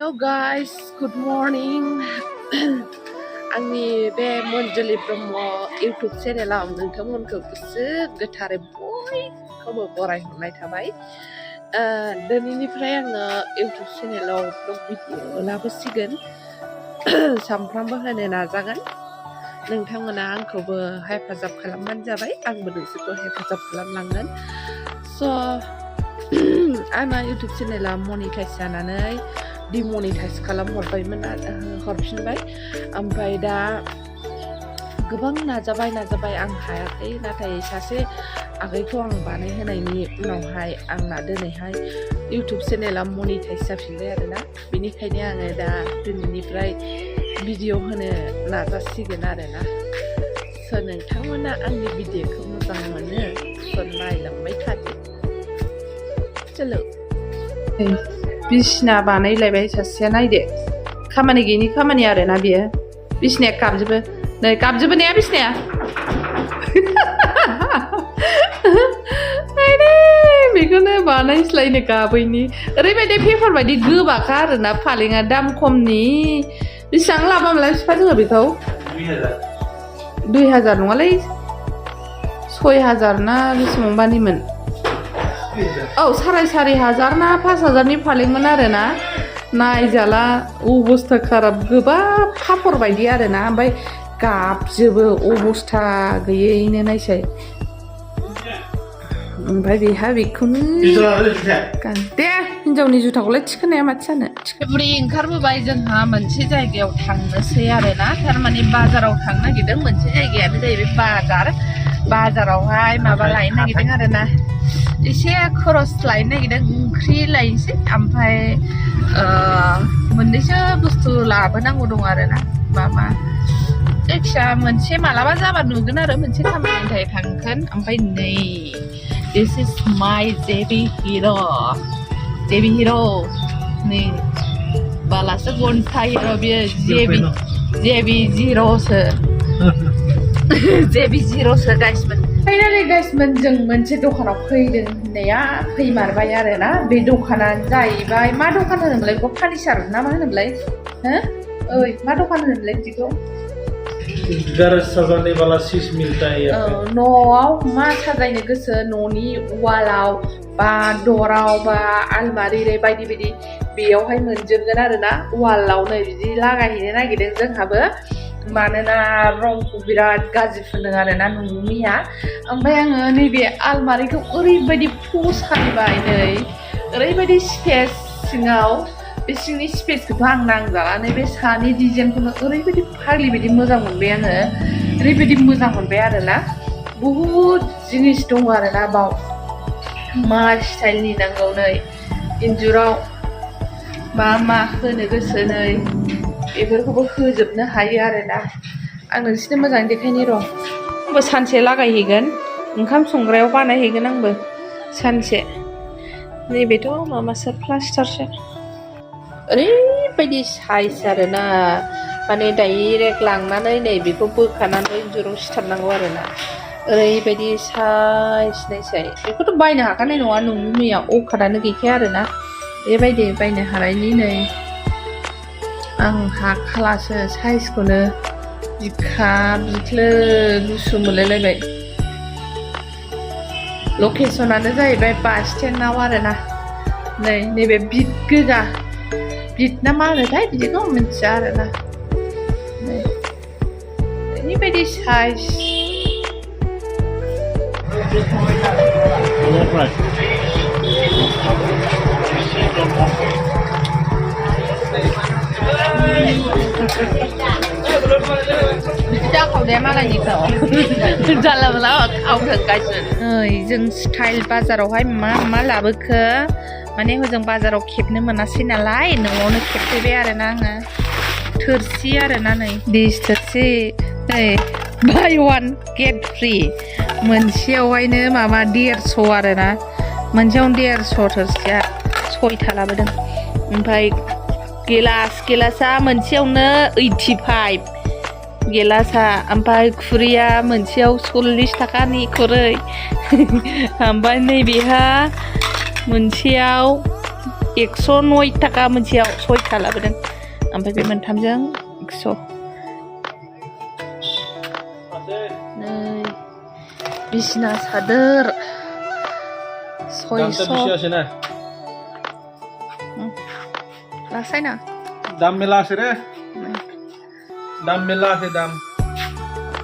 Hello guys, good morning. आंनि बे मनजुलि Brahma YouTube चेनेलाव नोंथांमोनखौ गोसो गोथारै बयखौबो बरायहरनाय थाबाय। दिनैनिफ्राय आङो इउटुब चेनेलाव ब्लग भिडिअ लाबोसिगोन। सानफ्रामबो होनो नाजागोन। नोंथांमोना आंखौबो हेफाजाब खालामबानो जाबाय, आंबो नोंसोरखौ हेफाजाब खालामलांगोन। आंना इउटुब चेनेला मनिटाइज जानानै डिमनिटाइज खालामहरबायमोन हरफिनबाय। ओमफ्राय दा गोबां नाजाबाय आं हायाखै, नाथाय सासे आगैखौ आं बानायहोनायनि उनावहाय आंना दिनैहाय इउटुब चेनेला मनिटाइज जाफिनबाय आरोना। बेनिखायनो आङो दा दिनैनिफ्राय भिडिअ होनो नाजासिगोन आरोना। नोंथांमोना आंनि भिडिअखौ मोजां मोनो नायलांबाय थादो। चलो बिसिना बानायलायबाय सासेया, नायदो खामानि गैयिनि खामानि आरोना बियो। बिसिनाया गाबजोबो, नै गाबजोबो ने बिसिनाया। बेखौनो बानायस्लायनो गाबैनि ओरैबायदि पेपार बायदि गोबाखा आरोना फालेङा, दाम खमनि। बेसेबां लाबामोनलाय बिफा जोङो बेखौ? 2000 नङालै, 6000 ना बेसेबांबानिमोन। औ 4500 ना 5000नि फालेंमोन आरोना। नायजाला अबस्था खाराब, गोबाब पापर बायदि आरोना। ओमफ्राय गाबजोबो अबस्था गैयैनो, नायसाय। ओमफ्राय बेहा बेखौनो दे हिनजावनि जुथाखौलाय थिखोनाया माथो जानो। बुरि ओंखारबोबाय जोंहा मोनसे जायगायाव थांनोसै आरोना। थारमाने बाजाराव थांनो नागिरदों। मोनसे जायगायानो जाहैबाय बाजारावहाय माबा लायनो नागिरदों आरोना। एसे खरस लायनो नागिरदों, ओंख्रि लायनोसै। ओमफ्राय मोननैसो बुस्थु लाबोनांगौ दं आरोना। मा जायखिजाया मोनसे मालाबा जाबा नुगोन आरो, मोनसे खामानिनि थाखाय थांगोन। ओमफ्राय नै दिस इज माय जेबि हिर' नै बालासो गन्था हिर' बियो। जेबि जिर'सो गाइसमोन। फाइनालि गाइसमोन जों मोनसे दखानाव फैदों होननाया फैमारबाय आरोना। बे दखानानो जाहैबाय, मा दखान होनोमोनलाय बेखौ? फार्निचार ना मा होनोमोनलाय? ओइ मा दखान होनोमोनलाय बिदिखौ? न'आव मा साजायनो गोसो, न'नि वालाव बा दराव बा आलमारि बायदि बायदि बेयावहाय मोनजोबगोन आरोना। वालावनो बिदि लागायहैनो नागिरदों जोंहाबो, मानोना रंखौ बिराद गाज्रि फुनदों आरोना न'निया। ओमफ्राय आङो नैबे आलमारिखौ ओरैबायदि फसायबाय, नै ओरैबायदि स्पेस सिङाव। बे सिंनि स्पेसखौथ' आं नांजाला, नैबे सानि डिजाइनखौनो ओरैबायदि फाग्लि बायदि मोजां मोनबाय आङो। ओरैबायदि मोजां मोनबाय आरोना। बहुद जिनिस दं आरोना बाव, मा स्टाइलनि नांगौ। नै इन्जुराव मा होनो गोसो, नै बेफोरखौबो होजोबनो हायो आरोना। आं नोंसोरनो मोजाङै देखायनि र'। आंबो सानसे लागायहैगोन, ओंखाम संग्रायाव बानायहैगोन आंबो सानसे। नैबेथ' माबासो प्लास्टारसो, ओरैबायदि साइज आरोना। माने डाइरेक्ट लांनानै नै बेखौ बोखानानै इन्जुराव सिथाबनांगौ आरोना। ओरैबायदि साइज नायसाय। बेखौथ' बायनो हाखानाय नङा, नोंनि मैया अखादानो गैखाया आरोना। बेबायदि बायनो हानायनि नै आं हाखालासो साइजखौनो। बिखा बिख्लो गुसु मोनलायलायबाय। लकेसनानो जाहैबाय बास स्टेन्डआव आरोना। नैबे बिट गोजा, बिट ना मा होनोथाय बिदिखौ मिथिया आरोना। ओरैबायदि साइज। जाखावदाया मालायनिखौ जानला मोनला खावथोंगासिनो। ओइ जों स्टाइल बाजारावहाय मा लाबोखो, माने हजों बाजाराव खेबनो मोनासै नालाय न'आवनो खेबफैबाय आरोना आङो। थोरसि आरोना, नै दिस थोरसि, नै बाय वान गेट फ्रि। मोनसेयावहायनो माबा 150 आरोना। मोनसेयावनो 150 थोरसिया, 6था लाबोदों। ओमफ्राय गिलासा मोनसेयावनो 85 गिलासा। ओमफ्राय खुरैया मोनसेयाव 40 थाखानि खुरै। ओमफ्राय नैबेहा मोनसेयाव 109 थाखा मोनसेयाव 6था लाबोदों ओमफ्राय बे मोनथामजों 100 नै बिसना सादोर 600 लासाय ना दाम मेला से रे दाम मेला से दाम